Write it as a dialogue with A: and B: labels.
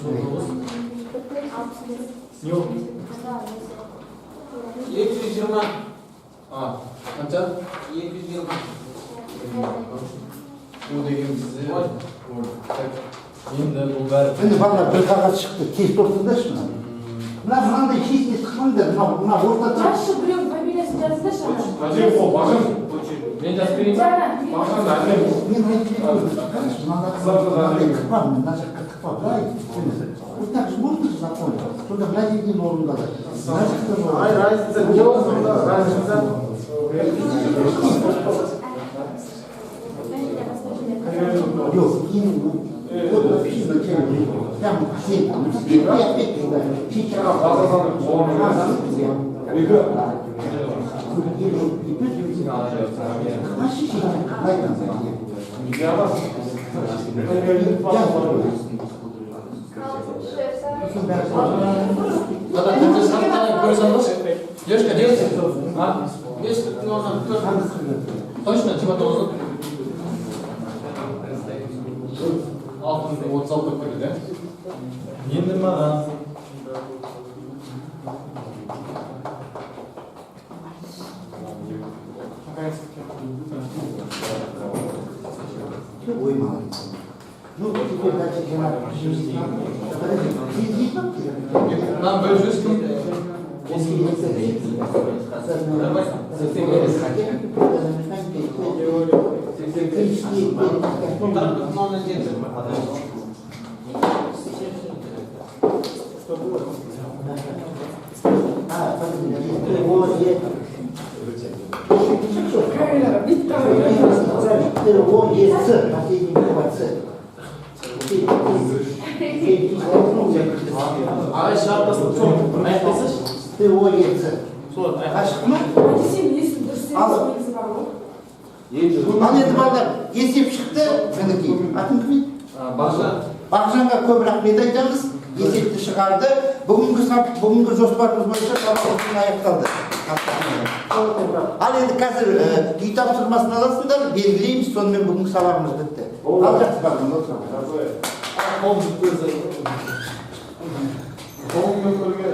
A: 219. Не болды?
B: 220.
A: А, қанша?
B: 220.
A: О деген бізде. Ой. Так. Енді бұл бәрі.
C: Міне, балалар, бір қағаз шықты, тез толтырыңдаршы мынаны. Мына мынандай шетіне тықпаңдар, мынау мына орта тұр.
D: Жазшы, біреу фамилиясын жазыңдаршы ана.
A: Мен жазып берейін ба?
D: Жаңа.
C: Мен айтып едім ғой, қарашы, мынада мынандай тықпа, мына жаққа тықпа, былай. Міне. Вот так же можно же заполнить. Сонда мына жерден орындалады. Мына жақтан
E: Ай,
C: орындалады.
E: разница не сонда, разница.
C: Жоқ, кейін вот напиши вначале, прямо семь. И опять туда. Шет жаққа.
E: Екі.
C: Тықпашы шет жаққа, былай. Жаз. Сосын бәрі.
A: Мына қанша шығады, қалай көре салыңдаршы. Девушка, девушка. А?
B: 5,4.
A: Точно, 29-дан? 6,36 болып кетеді, иә? Енді маған.
C: Ой, молодец. Ну, теперь дальше жена. Подожди, ты здесь там?
A: Мынаны бөліп жіберші, кім?
B: Давай. 4,7.
C: А, подожди, Т, О, Е.
D: Камераға бүйтіп
C: Т, О, Е, С. Последняя буква С.
B: Ағай, шығарып тастады, соны аяқтасайшы.
C: Т, О, Е, С.
B: Соларды аяқта.
C: Ашық ма?
D: Сен есің дұрыс емес
C: Ал.
D: негізі бар ғой.
C: Ал енді, балалар, есеп шықты, мінекей. Атың кім еді?
A: Бағжан.
C: Бағжанға көп рахмет айтамыз. Есепті шығарды. Бүгінгі жоспарымыз бойынша сабағымыз аяқталды. Ал енді қазір үй тапсырмасын аласыңдар, белгілейміз, сонымен бүгінгі сабағымыз бітті. Ал жақсы, Бағжан, отыра.
A: Қолымды көзі.
E: Қолыңмен бірге.